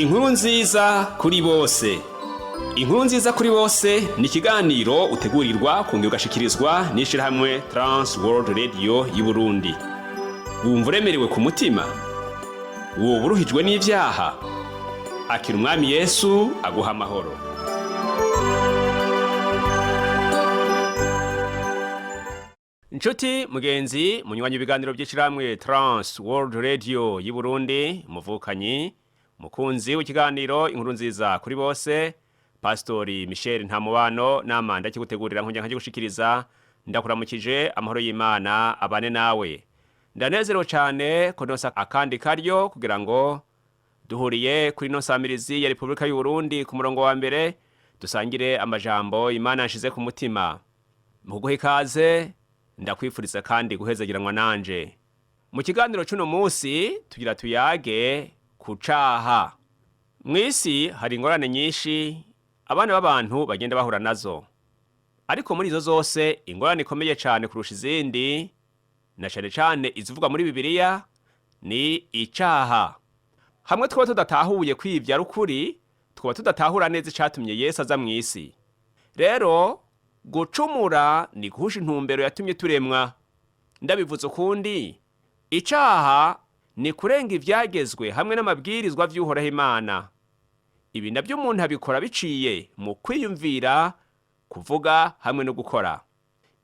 Inkuru nziza kuri bose. Inkuru nziza kuri bose ni ikiganiro utegurirwa kongera ugashikirizwa n'ishirahamwe Trans World Radio y'Uburundi. Wumva uremerewe ku mutima? Woba uruhijwe n'ivyaha? Akira Umwami Yesu aguha amahoro. Nshuti mugenzi munywanyi ibiganiro by'ishirahamwe Trans World Radio y'Uburundi, muvukanyi mukunzi w'ikiganiro Inkuru nziza kuri bose, Pastori Michel Ntamubano namanda kigutegurira nkongera nkagigushikiriza, ndakuramukije. Amahoro y'Imana abane nawe. Ndanezerewe cyane ko ndonsa akandi karyo kugira ngo duhuriye kuri ino nsamirizi ya Repubulika y'u Burundi ku murongo wa mbere, dusangire amajambo Imana yanshize ku mutima. Mu guha ikaze, ndakwifuriza kandi guhezagiranwa nanje. Mu kiganiro c'uno munsi tugira tuyage ku caha. Mw'isi hari ingorane nyinshi abana b'abantu bagenda bahura nazo, ariko muri izo zose ingorane ikomeye cane kurusha izindi, na cane cane izivugwa muri Bibiliya, ni icaha. Hamwe twaba tudatahuye kwivya ari ukuri, twaba tudatahura neza icatumye Yesu aza mw'isi. Rero gucumura ni guhusha intumbero yatumye turemwa. Ndabivuze ukundi, icaha ni kurenga ivyagezwe hamwe n'amabwirizwa vy'Uhoraho Imana. Ibi navyo umuntu abikora biciye mu kwiyumvira, kuvuga hamwe no gukora.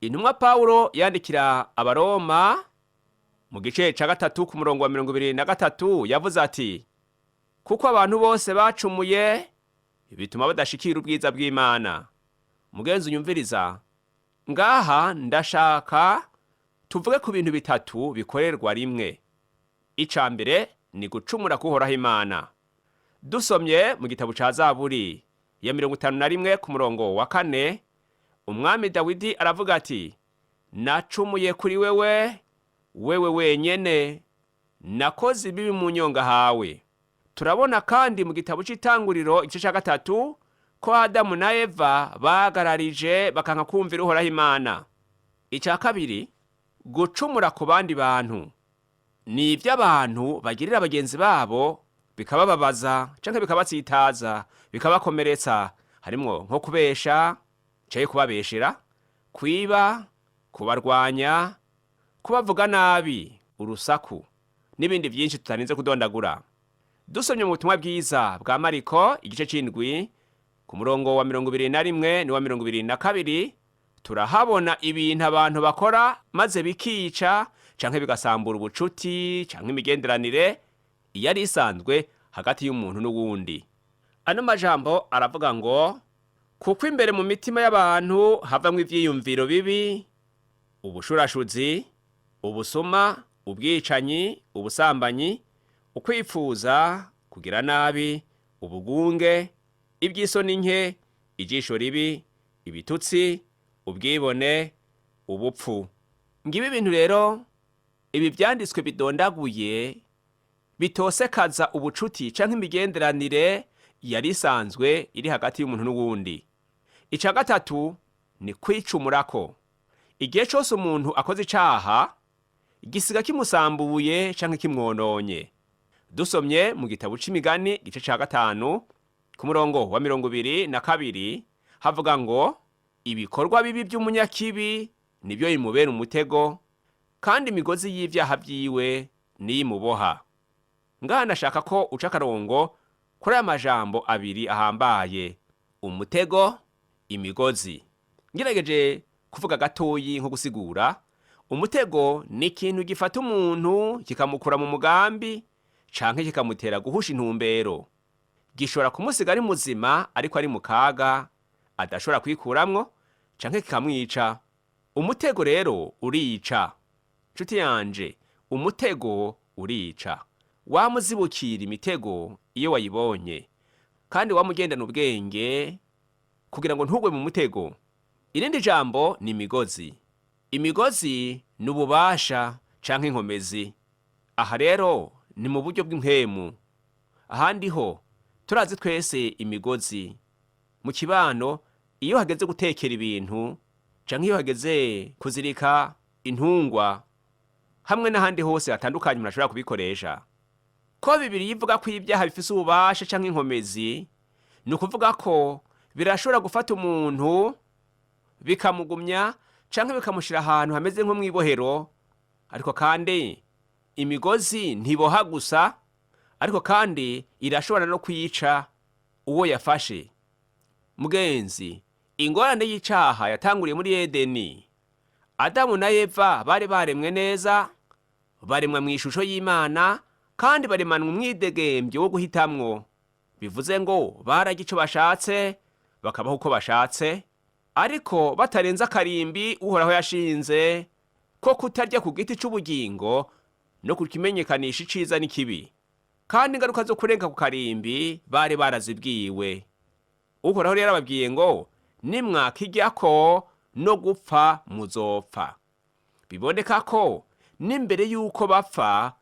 Intumwa Pawulo yandikira Abaroma mu gice ca 3 ku murongo wa 23 yavuze ati: "Kuko abantu bose bacumuye, bituma badashikira ubwiza bw'Imana." Mugenzi unyumviriza, ngaha ndashaka tuvuge ku bintu bitatu bikorerwa rimwe. Ica mbere ni gucumura kuhoraho Imana. Dusomye mu gitabo ca Zaburi ya 51 ku murongo wa 4, Umwami Dawidi aravuga ati: "Nacumuye kuri wewe, wewe wenyene, nakoze ibibi mu nyonga hawe." Turabona kandi mu gitabo c'Itanguriro igice ca 3 ko Adamu na Eva bagararije bakanka kumvira Uhoraho Imana. Ica kabiri, gucumura ku bandi bantu, ni ivy'abantu bagirira bagenzi babo bikabababaza canke bikabatsitaza, bikabakomeretsa, harimwo nko kubesha canke kubabeshera, kwiba, kubarwanya, kubavuga nabi, urusaku n'ibindi vyinshi tutarinze kudondagura. Dusomye mu butumwa bwiza bwa Mariko igice c'indwi ku murongo wa 21 n'uwa 22, turahabona ibintu abantu bakora maze bikica canke bigasambura ubucuti canke imigenderanire iyo ari isanzwe hagati y'umuntu n'uwundi. Ano majambo aravuga ngo: "Kuko imbere mu mitima y'abantu havamwo ivyiyumviro bibi, ubushurashuzi, ubusuma, ubwicanyi, ubusambanyi, ukwifuza kugira nabi, ubugunge, iby'isoni nke, ijisho ribi, ibitutsi, ubwibone, ubupfu." Ngibi ibintu rero ibi vyanditswe bidondaguye bitosekaza ubucuti canke imigenderanire yari isanzwe iri hagati y'umuntu n'uwundi. Ica gatatu ni kwicumurako. Igihe cose umuntu akoze icaha, gisiga kimusambuye canke kimwononye. Dusomye mu gitabo c'Imigani igice ca 5 ku murongo wa 22 havuga ngo: "Ibikorwa bibi by'umunyakibi nibyo bimubera umutego, kandi imigozi y'ivyaha vyiwe niyimuboha." Ngaha ndashaka ko uca akarongo kuri aya majambo abiri ahambaye: umutego, imigozi. Ngerageje kuvuga gatoyi nko gusigura, umutego ni ikintu gifata umuntu kikamukura mu mugambi canke kikamutera guhusha intumbero. Gishobora kumusiga ari muzima ariko ari mu kaga adashobora kwikuramwo, canke kikamwica. Umutego rero urica. Nshuti yanje, umutego urica. Wamuzibukira imitego iyo wayibonye, kandi wamugendana ubwenge kugira ngo ntugwe mu mutego. Irindi jambo ni imigozi. Imigozi ni ububasha canke inkomezi. Aha rero ni mu buryo bw'impwemu. Ahandi ho turazi twese imigozi mu kibano: iyo hageze gutekera ibintu canke iyo hageze kuzirika intungwa, hamwe n'ahandi hose hatandukanye umuntu ashobora kubikoresha. Ko Bibiri ivuga ko ibyaha bifise ububasha canke inkomezi, ni ukuvuga ko birashobora gufata umuntu bikamugumya canke bikamushira ahantu hameze nko mw'ibohero. Ariko kandi imigozi ntiboha gusa, ariko kandi irashobora no kwica uwo yafashe. Mugenzi, ingorane y'icaha yatanguriye muri Edeni. Adamu na Eva bari baremwe neza, baremwa mu ishusho y'Imana, kandi baremanwa umwidegembyo wo guhitamwo. Bivuze ngo bararya ico bashatse, bakabaho uko bashatse, ariko batarenze akarimbi Uhoraho yashinze ko kutarya ku giti c'ubugingo no kukimenyekanisha iciza n'ikibi. Kandi ingaruka zo kurenga ku karimbi bari barazibwiwe. Uhoraho rero yarababwiye ngo nimwakiryako no gupfa muzopfa. Biboneka ko n'imbere y'uko bapfa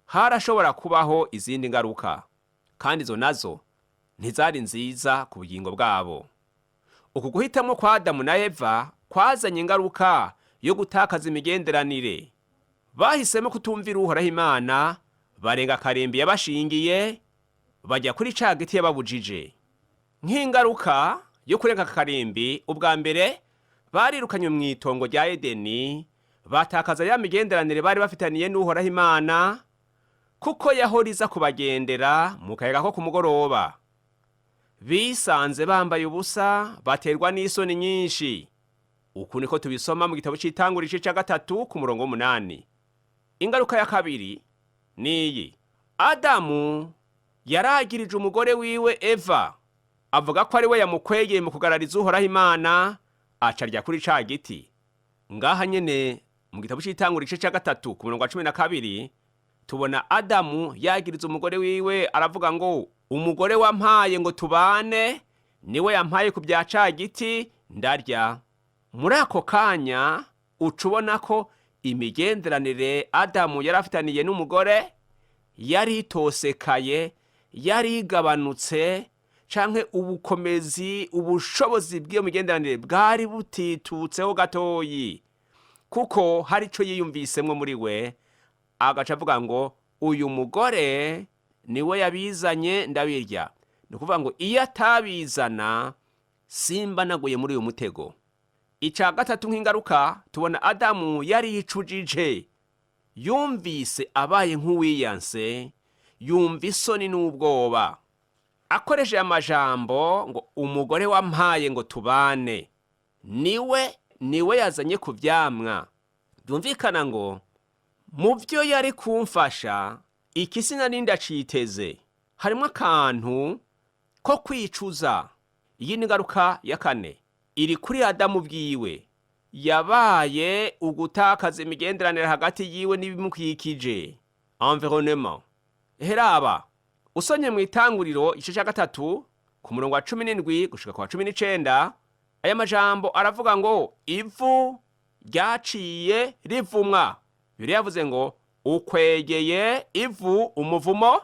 harashobora kubaho izindi ngaruka, kandi izo nazo ntizari nziza ku bugingo bwabo. Uku guhitamwo kwa Adamu na Eva kwazanye ingaruka yo gutakaza imigenderanire. Bahisemo kutumvira Uhoraho Imana, barenga akarimbi yabashingiye, bajya kuri ca giti yababujije. Nk'ingaruka yo kurenga aka karimbi, ubwa mbere barirukanywe mu itongo rya Edeni, batakaza ya migenderanire bari bafitaniye n'Uhoraho Imana, kuko yahora iza kubagendera mu kayaga ko ku mugoroba. Bisanze bambaye ubusa, baterwa n'isoni nyinshi. Uku niko tubisoma mu gitabo c'Itangura igice ca 3 ku murongo w'8. Ingaruka ya kabiri niyi: Adamu yaragirije umugore wiwe Eva, avuga ko ari we yamukwegeye mu kugarariza Uhoraho Imana, acarya kuri ca giti. Ngaha nyene mu gitabo c'Itangura igice ca 3 ku murongo wa 12, tubona Adamu yagiriza umugore wiwe, aravuga ngo umugore wampaye ngo tubane niwe yampaye ku bya ca giti ndarya. Muri ako kanya uca ubona ko imigenderanire Adamu yari afitaniye n'umugore yari itosekaye, yari igabanutse, canke ubukomezi, ubushobozi bw'iyo migenderanire bwari butitutseho gatoyi, kuko hari ico yiyumvisemwo muri we, agaca avuga ngo uyu mugore niwe yabizanye ndabirya. Ni ukuvuga ngo iyo atabizana simba naguye muri uyu mutego. Ica gatatu nk'ingaruka, tubona Adamu yari yicujije, yumvise abaye nk'uwiyanse, yumva isoni n'ubwoba. Akoresheje amajambo ngo umugore wampaye ngo tubane niwe yazanye ku vyamwa. Byumvikana ngo mu byo yari kumfasha iki sinari ndaciteze, harimo akantu ko kwicuza. Iyi ni ingaruka ya kane iri kuri Adamu bwiwe, yabaye ugutakaza imigenderanire hagati yiwe n'ibimukikije, environnement. Heraba usonye mu Itanguriro igice cya 3 ku murongo wa 17 gushika ku wa 19, aya majambo aravuga ngo ivu ryaciye rivumwa. Bibiliya yavuze ngo ukwegeye ivu umuvumo.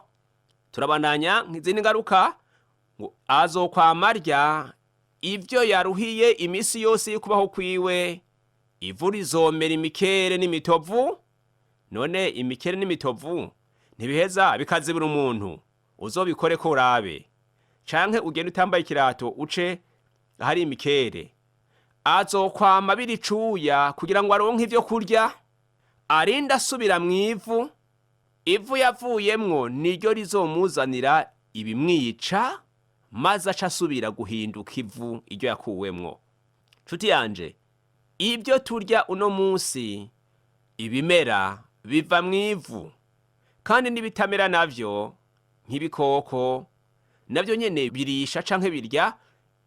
Turabandanya nk'izindi ngaruka ngo azokwama arya ibyo yaruhiye iminsi yose y'ukubaho kwiwe. Ivu rizomera imikere n'imitovu. None imikere n'imitovu ntibiheza bikazibura umuntu? Uzobikore ko urabe, canke ugende utambaye ikirato uce ahari imikere. Azokwama biricuya kugira ngo aronke ivyo kurya, arinde asubira mu ivu. Ivu yavuyemwo niryo rizomuzanira ibimwica, maze aca asubira guhinduka ivu iryo yakuwemwo. Nshuti yanje, ibyo turya uno munsi, ibimera biva mu ivu, kandi n'ibitamera navyo nk'ibikoko navyo nyene birisha canke birya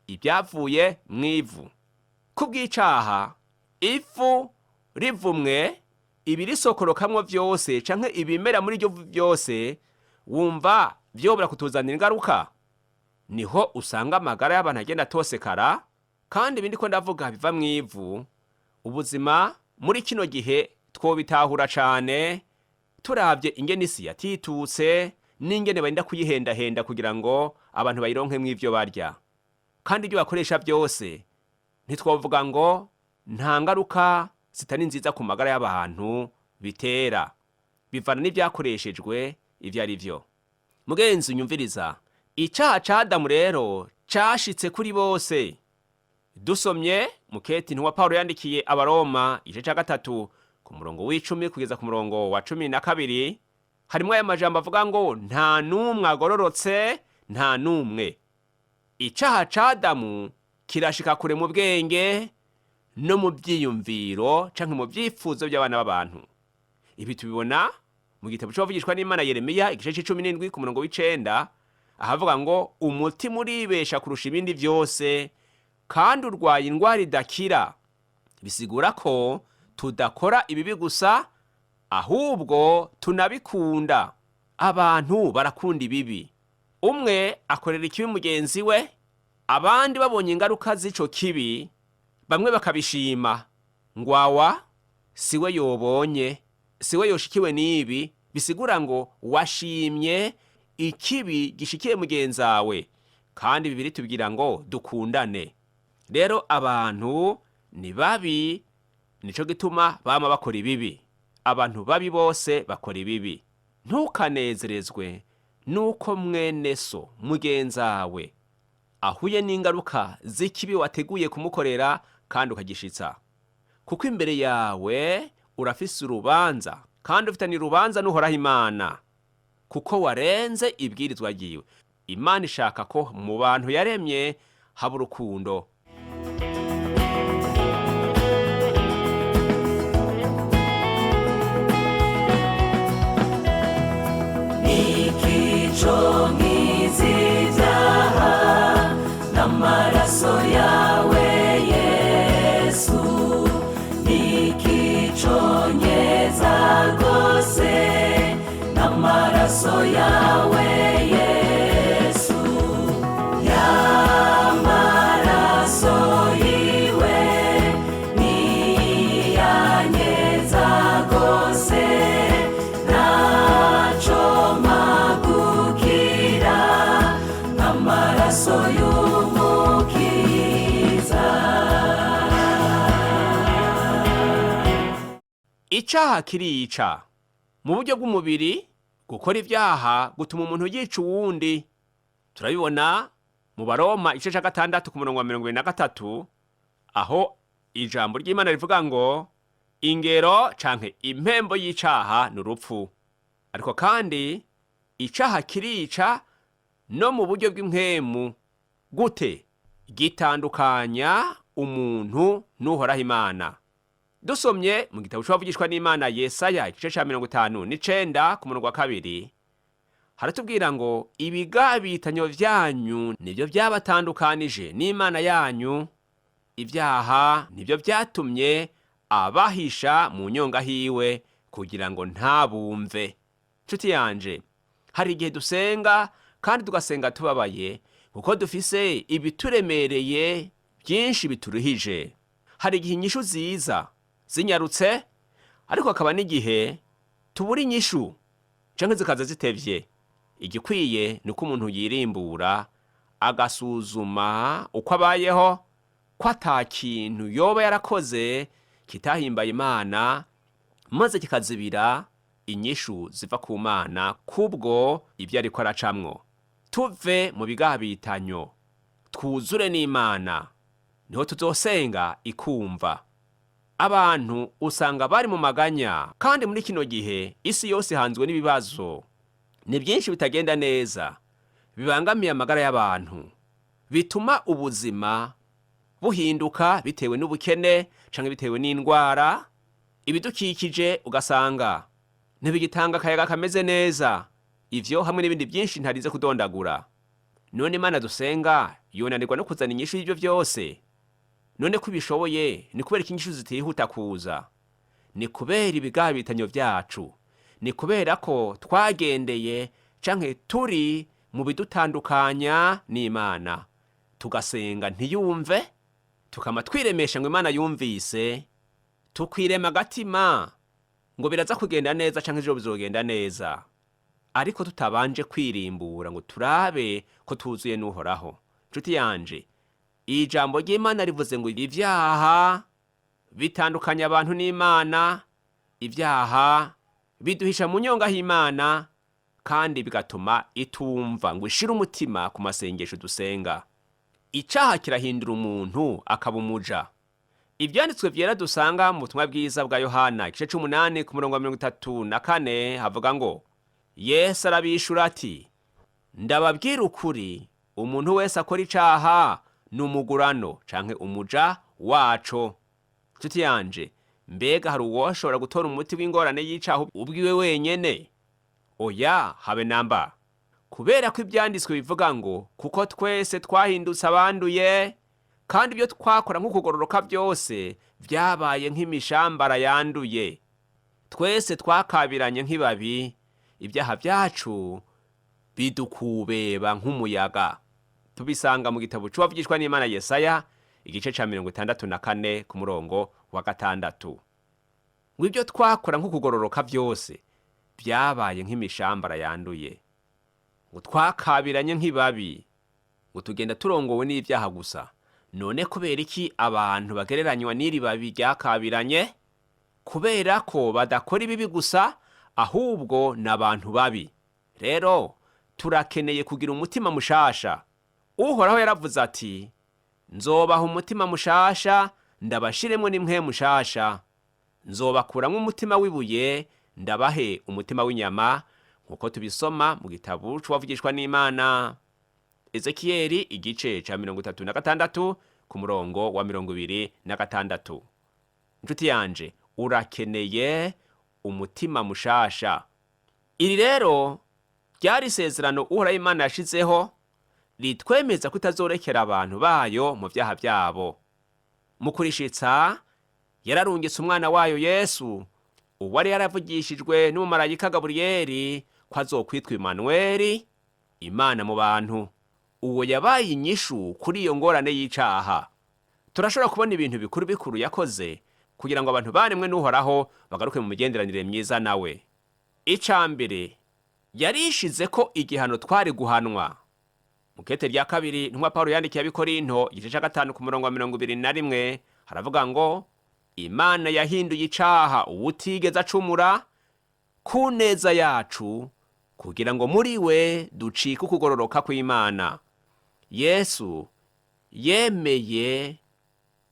ibyavuye mu ivu. Kubw'icaha, ivu rivumwe, ibirisokorokamwo vyose canke ibimera muri iryo vu vyose, wumva vyobora kutuzanira ingaruka. Niho usanga amagara y'abantu agenda atosekara, kandi ibindi ko ndavuga biva mu ivu. Ubuzima muri kino gihe twobitahura cane turavye ingene isi yatitutse n'ingene barinda kuyihendahenda kugira ngo abantu bayironkemwo ivyo barya, kandi ibyo bakoresha byose ntitwovuga ngo nta ngaruka zitari nziza ku magara y'abantu bitera, bivana n'ibyakoreshejwe ivyo ari vyo. Mugenzi unyumviriza, icaha ca Adamu rero cashitse kuri bose. Dusomye muketi ntuwa Pawulo yandikiye Abaroma igice ca 3 ku murongo w'10 kugeza ku murongo wa 12, harimwo aya majambo avuga ngo nta n'umwe agororotse, nta n'umwe. Icaha ca Adamu kirashika kure mu bwenge no mu byiyumviro canke mu vyifuzo by'abana b'abantu. Ibi tubibona mu gitabo c'abavugishwa n'Imana Yeremiya igice c'17 ku murongo w'9, ahavuga ngo umutima uribesha kurusha ibindi vyose kandi urwaye indwara idakira. Bisigura ko tudakora ibibi gusa, ahubwo tunabikunda. Abantu barakunda ibibi. Umwe akorera ikibi mugenzi we, abandi babonye ingaruka z'ico kibi, bamwe bakabishima ngwawa siwe yobonye, siwe yoshikiwe n'ibi. Bisigura ngo washimye ikibi gishikiye mugenzawe, kandi bibiri tubwira ngo dukundane. Rero abantu ni babi, nico gituma bama bakora ibibi. Abantu babi bose bakora ibibi. Ntukanezerezwe nuko mwene so mugenzawe ahuye n'ingaruka z'ikibi wateguye kumukorera kandi ukagishitsa, kuko imbere yawe urafise urubanza, kandi ufitanye urubanza n'Uhoraho Imana, kuko warenze ibwirizwa ryiwe. Imana ishaka ko mu bantu yaremye haba urukundo. Ikico nk'iz'ibyaha n'amaraso yawe Yesu, n'ikico nkeza rwose n'amaraso yawe Yesu, y'amaraso yiwe niyanyeza rwose, ntaco mpagukira nk'amaraso y'Umukiza. Icaha kirica mu buryo bw'umubiri. Gukora ibyaha gutuma umuntu yica uwundi. Turabibona mu Baroma igice ca 6 ku murongo wa 23, aho ijambo ry'Imana rivuga ngo ingero canke impembo y'icaha ni urupfu. Ariko kandi icaha kirica no mu buryo bw'impwemu. Gute? Gitandukanya umuntu n'Uhoraho Imana. Dusomye mu gitabo c'abavugishwa n'Imana Yesaya igice ca 59 ku murongo wa 2, haratubwira ngo ibigabitanyo vyanyu nivyo vyabatandukanije n'Imana yanyu, ibyaha nivyo vyatumye abahisha mu nyonga hiwe kugira ngo ntabumve. Nshuti yanje, hari igihe dusenga kandi tugasenga tubabaye kuko dufise ibituremereye byinshi bituruhije. Hari igihe inyishu ziza zinyarutse, ariko hakaba n'igihe tubura inyishu canke zikaza zitevye. Igikwiye ni uko umuntu yirimbura agasuzuma uko abayeho, ko ata kintu yoba yarakoze kitahimbaye Imana maze kikazibira inyishu ziva ku Mana kubwo ibyo ariko aracamwo. Tuve mu bigabitanyo, twuzure n'Imana, niho tuzosenga ikumva. Abantu usanga bari mu maganya, kandi muri kino gihe isi yose ihanzwe n'ibibazo. Ni byinshi bitagenda neza bibangamiye amagara y'abantu, bituma ubuzima buhinduka bitewe n'ubukene canke bitewe n'indwara. Ibidukikije ugasanga ntibigitanga akayaga kameze neza, ivyo hamwe n'ibindi byinshi ntarize kudondagura. None Imana dusenga yonanirwa no kuzana inyishu y'ivyo vyose? None ko ibishoboye, ni kubera ko inyishu zitihuta kuza? Ni kubera ibigabitanyo vyacu, ni kubera ko twagendeye canke turi mu bidutandukanya n'Imana, tugasenga ntiyumve, tukama twiremesha ngo Imana yumvise, tukwirema agatima ngo biraza kugenda neza canke ejo bizogenda neza, ariko tutabanje kwirimbura ngo turabe ko tuzuye n'Uhoraho. Nshuti yanje, ijambo ry'Imana rivuze ngo ibyaha bitandukanya abantu n'Imana, ibyaha biduhisha mu nyonga h'Imana. Kandi bigatuma itumva ngo ishire umutima ku masengesho dusenga. Icaha kirahindura umuntu akaba umuja. Ivyanditswe vyera dusanga mu butumwa bwiza bwa Yohana igice c'umunani ku murongo wa 34 havuga ngo: "Yesu arabishura ati: Ndababwira ukuri, umuntu wese akora icaha ni umugurano canke umuja waco." Nshuti yanje, mbega hari uwoshobora gutora umuti w'ingorane y'icaha ubwiwe wenyene? Oya, habe namba. Kubera ko ivyanditswe bivuga ngo: "Kuko twese twahindutse abanduye, kandi ibyo twakora nk'ukugororoka byose byabaye nk'imishambara yanduye. Twese twakabiranye nk'ibabi, ibyaha byacu bidukubeba nk'umuyaga." Tubisanga mu gitabo c'uwavugishwa n'Imana Yesaya igice ca 64 ku murongo wa 6. Ngo ibyo twakora nk'ukugororoka byose byabaye nk'imishambara yanduye, ngo twakabiranye nk'ibabi, ngo tugenda turongowe n'ibyaha gusa. None kubera iki abantu bagereranywa n'iri babi ryakabiranye? Kubera ko badakora ibibi gusa, ahubwo ni abantu babi. Rero turakeneye kugira umutima mushasha. Uhoraho yaravuze ati: "Nzobaha umutima mushasha, ndabashiremwo n'imwe mushasha. Nzobakuramwo umutima w'ibuye, ndabahe umutima w'inyama", nk'uko tubisoma mu gitabo c'uwavugishwa n'Imana Ezekiyeli igice ca 36 ku murongo wa 26. Inshuti yanje, urakeneye umutima mushasha. Iri rero ryari isezerano Uhoraho Imana yashizeho ritwemeza ko itazorekera abantu bayo mu vyaha vyabo. Mu kurishitsa yararungitse umwana wayo Yesu, uwari yaravugishijwe n'umumarayika Gaburiyeli ko azokwitwa Imanuweli, Imana mu bantu. Uwo yabaye inyishu kuri iyo ngorane y'icaha. Turashobora kubona ibintu bikuru bikuru yakoze kugira ngo abantu baremwe n'Uhoraho bagaruke mu migenderanire myiza nawe. Ica mbere, yarishize ko igihano twari guhanwa. Mu kete rya kabiri ntumwa Pawulo yandikiye Abikorinto igice ca 5 ku murongo wa 21 haravuga ngo: "Imana yahinduye icaha uwutigeze acumura ku neza yacu, kugira ngo muri we ducike ukugororoka kw'Imana." Yesu yemeye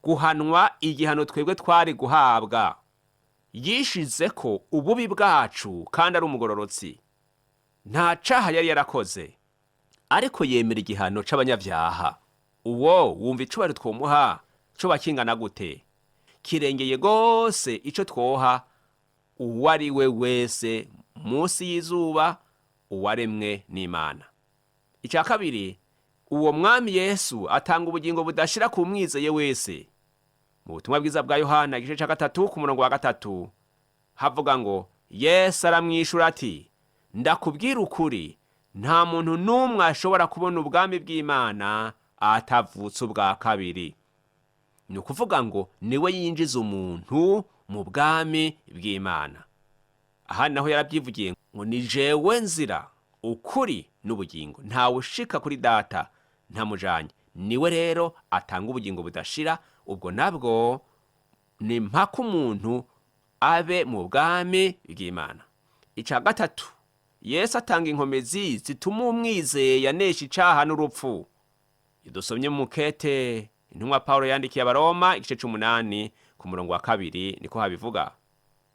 guhanwa igihano twebwe twari guhabwa. Yishize ko ububi bwacu kandi ari umugororotsi. Nta caha yari yarakoze, ariko yemera igihano c'abanyabyaha. Uwo wumva icubahiro twomuha coba kingana gute? Kirengeye gose ico twoha uwo ari we wese munsi y'izuba uwaremwe n'Imana. Icya kabiri, uwo mwami Yesu atanga ubugingo budashira ku mwizeye wese. Mu butumwa bwiza bwa Yohana igice cya 3 ku murongo wa 3 havuga ngo: "Yesu aramwishura ati: Ndakubwira ukuri, nta muntu n'umwe ashobora kubona ubwami bw'Imana atavutse ubwa kabiri." Ni ukuvuga ngo niwe yinjiza umuntu mu bwami bw'Imana. Aha naho yarabyivugiye ngo: "Ni jewe nzira, ukuri n'ubugingo, ntawe ushika kuri Data ntamujanye." Niwe rero atanga ubugingo budashira. Ubwo nabwo ni mpaka umuntu abe mu bwami bw'Imana. Icya gatatu, Yesu atanga inkomezi zituma umwizeye yanesha icaha n'urupfu. Dusomye mu mukete intumwa Pawulo yandikiye Abaroma igice c'umunani ku murongo wa 2 niko habivuga.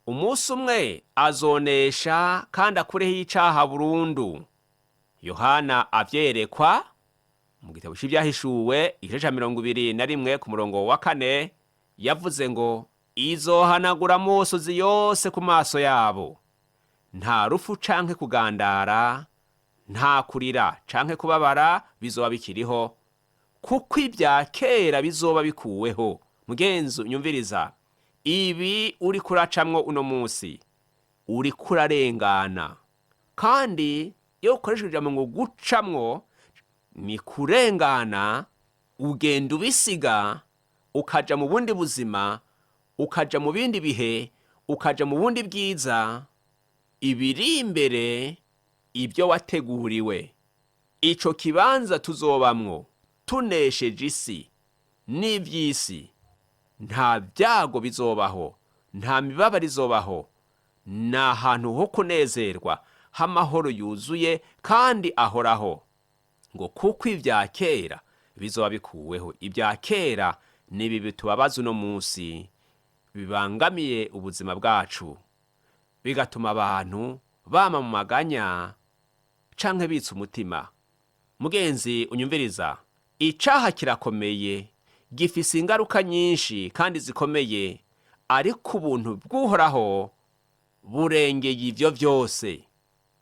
Umunsi umwe azonesha kandi akureho icaha burundu. Yohana avyerekwa mu gitabo c'Ivyahishuwe igice ca 21 ku murongo wa 4 yavuze ngo: "Izohanagura amosozi yose ku maso yabo. Nta rufu canke kugandara, nta kurira canke kubabara bizoba bikiriho, kuko ibya kera bizoba bikuweho." Mugenzi unyumviriza, ibi uriko uracamwo uno munsi, uriko urarengana. Kandi iyo ukoresheje ijambo ngo gucamwo, ni kurengana, ugenda ubisiga ukaja mu bundi buzima, ukaja mu bindi bihe, ukaja mu bundi bwiza, ibiri imbere, ibyo wateguriwe. Ico kibanza tuzobamwo tunesheje isi n'ivy'isi, nta byago bizobaho, nta mibabaro izobaho, ni ahantu ho kunezerwa. h'amahoro yuzuye kandi ahoraho, ngo kuko ibya kera bizoba bikuweho. Ibya kera ni ibi bitubabaza uno munsi, bibangamiye ubuzima bwacu, bigatuma abantu bama mu maganya canke bitsa umutima. Mugenzi unyumviriza, icaha kirakomeye, gifise ingaruka nyinshi kandi zikomeye, ariko ubuntu bw'Uhoraho burengeye ivyo vyose.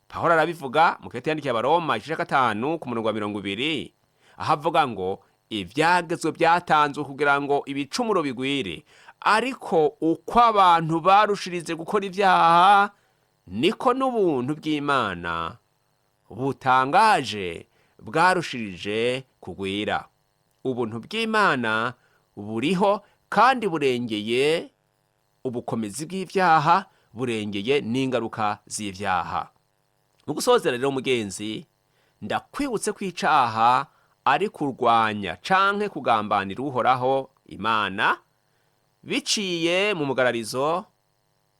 Pawulo arabivuga mu kete yandikiye Abaroma igice ca 5 ku murongo wa 20, aho avuga ngo ivyagezwe byatanzwe kugira ngo ibicumuro bigwire, ariko uko abantu barushirize gukora ibyaha niko n'ubuntu bw'Imana butangaje bwarushirije kugwira. Ubuntu bw'Imana buriho kandi burengeye ubukomezi bw'ibyaha, burengeye n'ingaruka z'ibyaha. Mu gusozera rero mugenzi, ndakwibutse ko icaha ari kurwanya canke kugambanira Uhoraho Imana biciye mu mugararizo.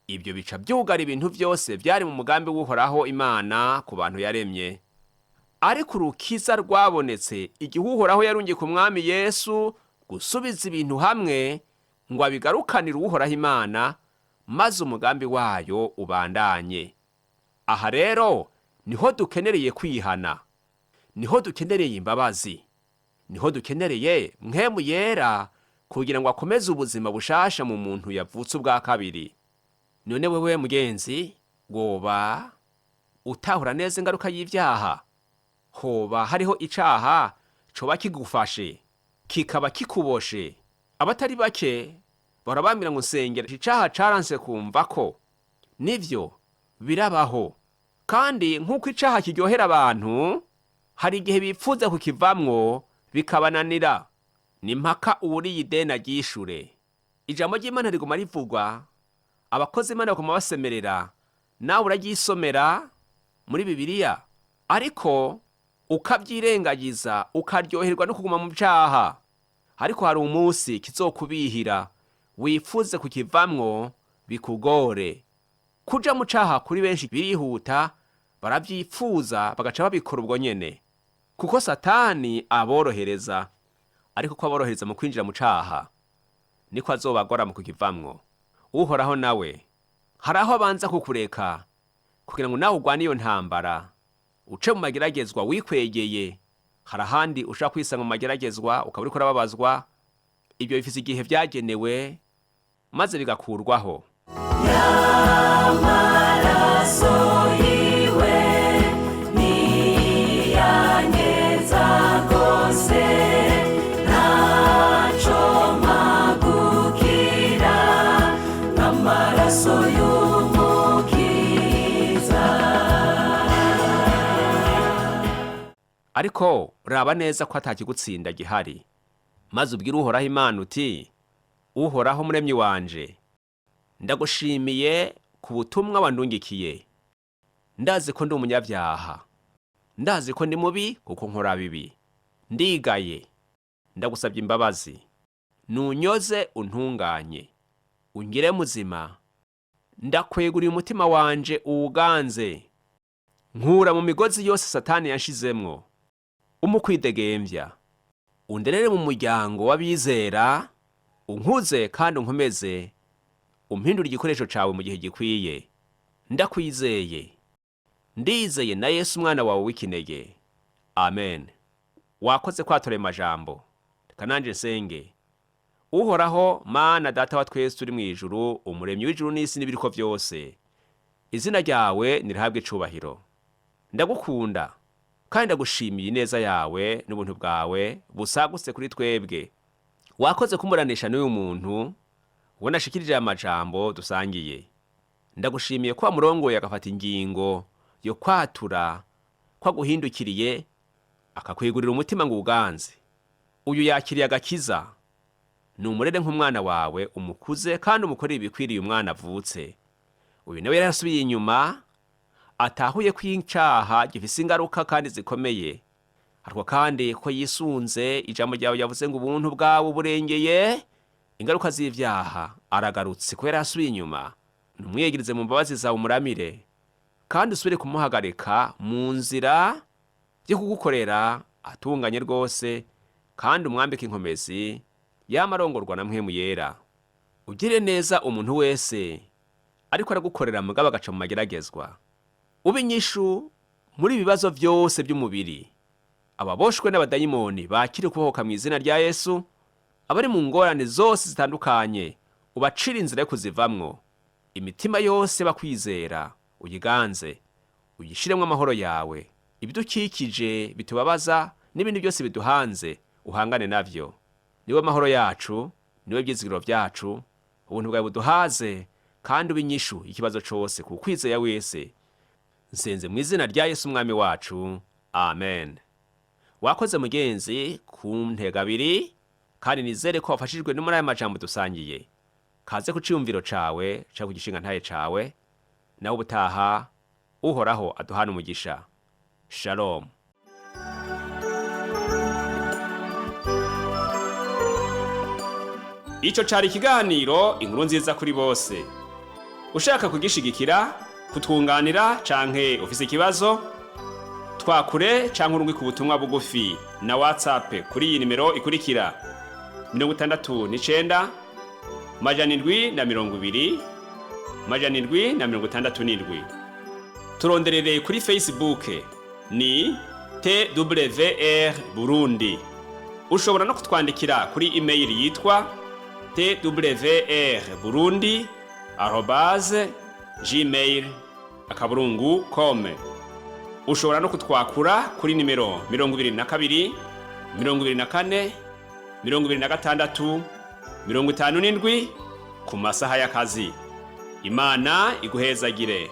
Ibyo bica byugara ibintu byose byari mu mugambi w'Uhoraho Imana ku bantu yaremye. Ariko urukiza rwabonetse igihe Uhoraho yarungiye ku mwami Yesu gusubiza ibintu hamwe ngo abigarukanire Uhoraho Imana, maze umugambi wayo ubandanye. Aha rero niho dukenereye kwihana, niho dukenereye imbabazi, niho dukenereye Mpwemu Yera kugira ngo akomeze ubuzima bushasha mu muntu yavutse ubwa kabiri. None wewe mugenzi, woba utahura neza ingaruka y'ibyaha? Hoba hariho icaha coba kigufashe kikaba kikuboshe? Abatari bake bahora bambwira ngo nsengera icaha caranse kumva ko. Nivyo birabaho, kandi nk'uko icaha kiryohera abantu, hari igihe bipfuza kukivamwo bikabananira. Ni mpaka uwuriye ideni aryishure. Ijambo ry'Imana riguma rivugwa, abakozi Imana baguma basemerera, nawe uraryisomera muri Bibiliya, ariko ukabyirengagiza ukaryoherwa no kuguma mu byaha. Ariko hari umunsi kizokubihira, wifuze kukivamwo bikugore. Kuja mu caha kuri benshi birihuta, barabyifuza bagaca babikora ubwo nyene, kuko Satani aborohereza. Ariko ko aborohereza mu kwinjira mu caha, niko azobagora mu kukivamwo. Uhoraho nawe hari aho abanza kukureka kugira ngo nawe urwane iyo ntambara, uce mu mageragezwa wikwegeye. Hari ahandi ushobora kwisanga mu mageragezwa ukaba uriko urababazwa. Ibyo bifise igihe vyagenewe maze bigakurwaho. Amaraso yiwe niyanyeza rwose, ntaco mpagukira nk'amaraso y'Umukiza. Ariko raba neza ko atakigutsinda gihari, maze ubwire Uhoraho Imana uti: Uhoraho muremyi wanje, ndagushimiye ku butumwa wandungikiye. Ndazi ko ndi umunyabyaha, ndazi ko ndi mubi kuko nkora bibi. Ndigaye, ndagusabye imbabazi, nunyoze untunganye, ungire muzima. Ndakweguriye umutima wanje uwuganze, nkura mu migozi yose Satani yanshizemwo, umukwidegembya, underere mu muryango w'abizera, unkuze kandi unkomeze, umpindure igikoresho cawe mu gihe gikwiye. Ndakwizeye, ndizeye na Yesu umwana wawe w'ikinege. Amen. Wakoze kwatura ayo majambo. Reka nanje nsenge. Uhoraho Mana Data wa twese turi mu ijuru, umuremyi w'ijuru n'isi n'ibiriko vyose, izina ryawe nirihabwe icubahiro. Ndagukunda kandi ndagushimiye ineza yawe n'ubuntu bwawe busagutse kuri twebwe. Wakoze kumuranisha n'uyu muntu ubona ashikirije aya majambo dusangiye. Ndagushimiye ko wamurongoye agafata ingingo yo kwatura ko aguhindukiriye, akakwegurira umutima ngo uganze. Uyu yakiriye agakiza, numurere nk'umwana wawe, umukuze kandi umukorere ibikwiriye umwana avutse. Uyu nawe yarasubiye inyuma, atahuye ko icaha gifise ingaruka kandi zikomeye, ariko kandi ko yisunze ijambo ryawe yavuze ngo ubuntu bwawe burengeye ingaruka z'ivyaha, aragarutse kubera yasubiye inyuma. Numwiyegereze mu mbabazi zawe, umuramire. Kandi usubire kumuhagarika mu nzira yo kugukorera atunganye rwose, kandi umwambike inkomezi yamarongorwa na Mpwemu Yera. Ugire neza umuntu wese ariko aragukorera mugabo agaca mu mageragezwa. Ube inyishu muri ibibazo byose by'umubiri. Ababoshwe n'abadayimoni bakire ukubohoka mu izina rya Yesu. Abari mu ngorane zose zitandukanye ubacire inzira yo kuzivamwo. Imitima yose bakwizera uyiganze, uyishiremo amahoro yawe. Ibidukikije bitubabaza n'ibindi byose biduhanze uhangane navyo. Niwe mahoro yacu, niwe byizigiro byacu. Ubuntu bwawe buduhaze, kandi ube inyishu y'ikibazo cose ku kwizera wese. Nsenze mu izina rya Yesu umwami wacu, amen. Wakoze mugenzi ku ntego abiri, kandi nizere ko wafashijwe no muri aya majambo dusangiye. Kaze ku ciyumviro cawe canke ku gishinga ntaye cawe. Nawe ubutaha, Uhoraho aduhana umugisha. Shalom. Ico cari ikiganiro Inkuru Nziza kuri Bose. Ushaka kugishigikira, kutwunganira canke ufise ikibazo, twakure canke urungike ubutumwa bugufi na WhatsApp kuri iyi nimero ikurikira: 69 720 767. Turonderere kuri Facebook ni TWR Burundi. Ushobora no kutwandikira kuri email yitwa twrburundi@gmail.com. Ushobora no kutwakura kuri nimero 22 24 26 57 ku masaha y'akazi. Imana iguhezagire.